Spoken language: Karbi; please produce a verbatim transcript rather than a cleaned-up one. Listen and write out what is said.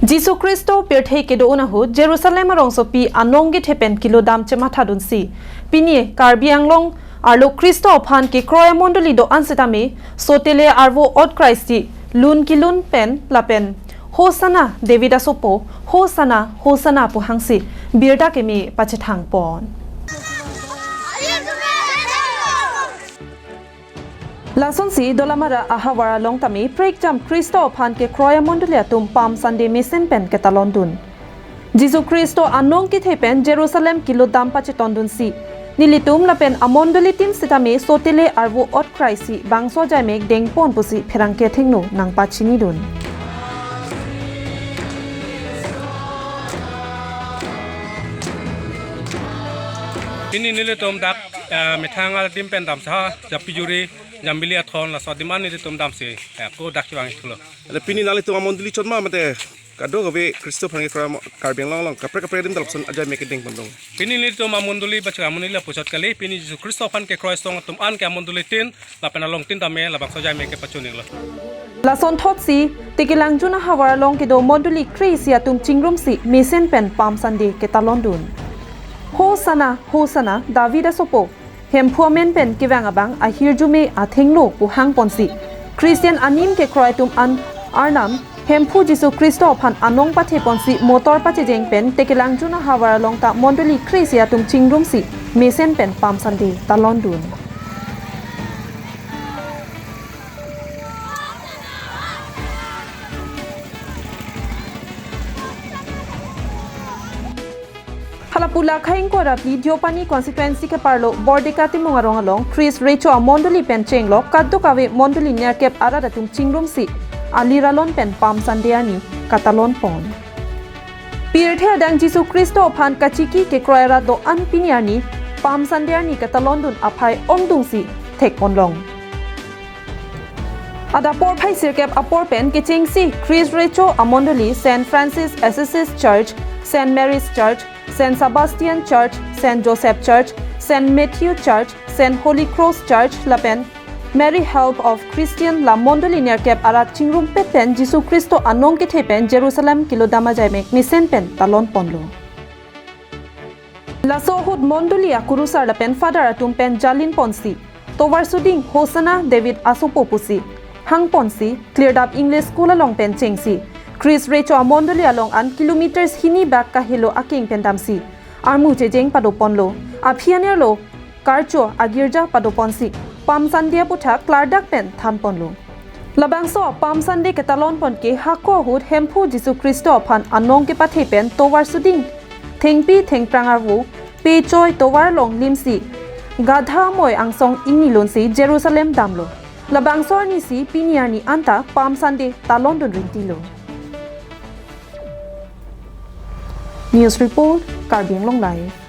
Jisu Khristo pirthe kedo-un ahut Jerusalem arongsopi anong kethe pen kelodam chemathadunsi, pini Karbi Anglong arlo Khristo aphan kekroi amondoli do-an sitame sotele arvo ot kraisi lun kelun pen lapen Hosanna David asopo, Hosanna, Hosanna pu hangsi birta keme pachethangpon. Lasonsi Dolamara ahavar along tame prekjam Khristo aphan kekroi amondoli atum Palm Sunday mesen pen ketalondun. Jisu Khristo anong kethe pen Jerusalem kelodam pachetondunsi, nelitum lapen amondolitin sitame sotele arvo ot kraisi bangso ajaimek dengpon pusi pherangke athengno nangpachinidun. Pini nelitum dak, eh, methang adim pen damsi, Japijuri, Jambili athon, laso adim an nelitum damsi, eh, ako dak chevang thulo. Ada pini nanglitum amondoli chot ma mate kadokave Khristo aphan kekroi amo-, Karbi Anglong along kaprek kaprek adim ta lapuson ajaimek kedengpon dong. Pini nelitum amondoli bachak amondoli lapuchot kali, pini Jisu Khristo aphan kekroi asong atum an ke amondolitin lapen alongtin tame labangso ajaimek kepachuninglo. Lasonthotsi Tekelangjun ahavar along kedo mondoli kre-isi atum chingrumsi mesen pen Palm Sunday ketalondun. Hosanna, Hosanna, David asopo, Hemphu amen pen kevang abang ahirjume athengno pu hangponsi, Christian anim kekroi atum an Arnam, Hemphu Jisu Khristo aphan anong patheponsi motor pachejeng pen Tekelangjun ahavar along ta mondoli kre-isi atum chingrumsi mesen pen Palm Sunday talondun. Hala pu la khang ko rapi Deopani constituency keparlo Bordeka Timung arong along Christ Recho amondoli pen chenglok kadokave mondoli nerkep arat atum chingrumsi alir alon pen Palm Sunday arni katalonpon. Pirthe adang Jisu Khristo aphan kachiki kekroi arat do-an pini arni Palm Sunday arni katalondun aphai ongdungsi thekponlong. Adap porphai sirkep apor pen kechengsi Christ Recho amondoli Saint Francis Assisi Church, Saint Mary's Church, Saint Sebastian Church, Saint Joseph Church, Saint Matthew Church, Saint Holy Cross Church lapen Mary Help of Christian la mondoli nerkep arat chingrumpet pen Jisu Khristo anong kethe pen Jerusalem kelodam ajaimek mesen pen talonponlo. Laso ahut mondoli akurusar lapen father atum pen jalinponsi, tovar suding Hosanna David asopo pusi hangponsi, Klirdap English School along pen chengsi, Christ Recho amondoli along an kilometers hini bak kahelo akeng pen damsi armu chejeng padoponlo. Aphi anerlo karcho agirja padoponsi Palm Sunday aputhak klardak pen thanponlo. Labangso Palm Sunday ketalonpon ke hako ahut Hemphu Jisu Khristo aphan anong kepathe pen tovar suding thengpi thengphrang arvo pechoi tovar along limsi Gadha amoi angsong ingnilonsi Jerusalem damlo. Labangso arnisi pini arni anta Palm Sunday talondun ringtilo. News report, Karbi Anglong Live.